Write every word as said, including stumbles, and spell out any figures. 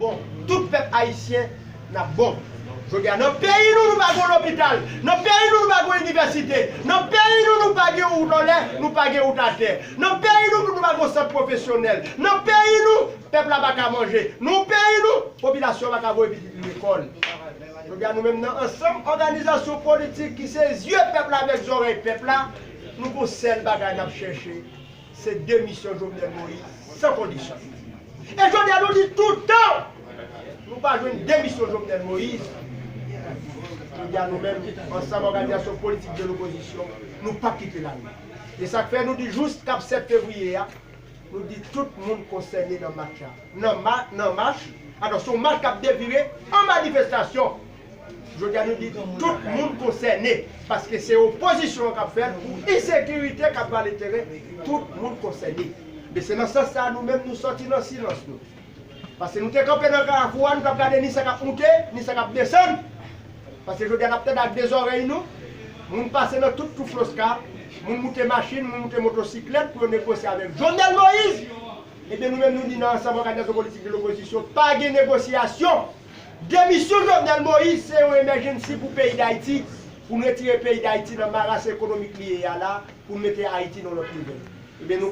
Bon, tout pèp ayisyen, n ap bon. Jodi a, nan peyi nou, nou pa gen lopital. Nan peyi nou, nou pa gen inivèsite. Nan peyi nou, nou pa gen wout anlè, nou pa gen wout atè. Nan peyi nou, nou pa gen sant pwofesyonèl. Nan peyi nou, pèp la pa ka manje. Nan peyi nou, popilasyon pa ka voye pitit li lekòl. Jodi a, nou menm nan ansanm òganizasyon politik ki se zye pèp la avèk zòrèy pèp la, nou gon sèl bagay n ap chèche, se demisyon Jovenel Moïse san kondisyon. E jodi a nou di toutan, nou pa jwenn demisyon Jovenel Moïse, jodi a nou menm, ansanm òganizasyon politik de lopozisyon, nou p ap kite lari. E sa k fè nou di jis k ap sèt fevriye a, nou di tout moun konsène nan match la. Nan ma, nan mach, atò, se yon mach k ap devire an manifestasyon. Jodi a nou di tout moun konsène, paske se opozisyon an k ap fè l pou ensekirite k ap vale teren, tout moun konsène. Men se nan sans sa a nou menm nou sòti nan silans nou. Paske nou te kanpe nan kafou a, nou t ap gade ni sa k ap moute, ni sa k ap desann. Paske jodi a n ap tande ak de zòrèy nou, moun pase nan tout tou Floska, moun moute machin, moun moute motosiklèt pou yo negosye avèk Jovenel Moïse. Ebyen nou menm nou di nan ansanm òganizasyon politik de lopozisyon, pa gen negosyasyon. Demisyon Jovenel Moïse se yon emèjensi pou peyi Dayiti, pou n retire peyi Dayiti nan maras ekonomik li ye a la, pou n mete Ayiti nan lòt nivo. Ebyen nou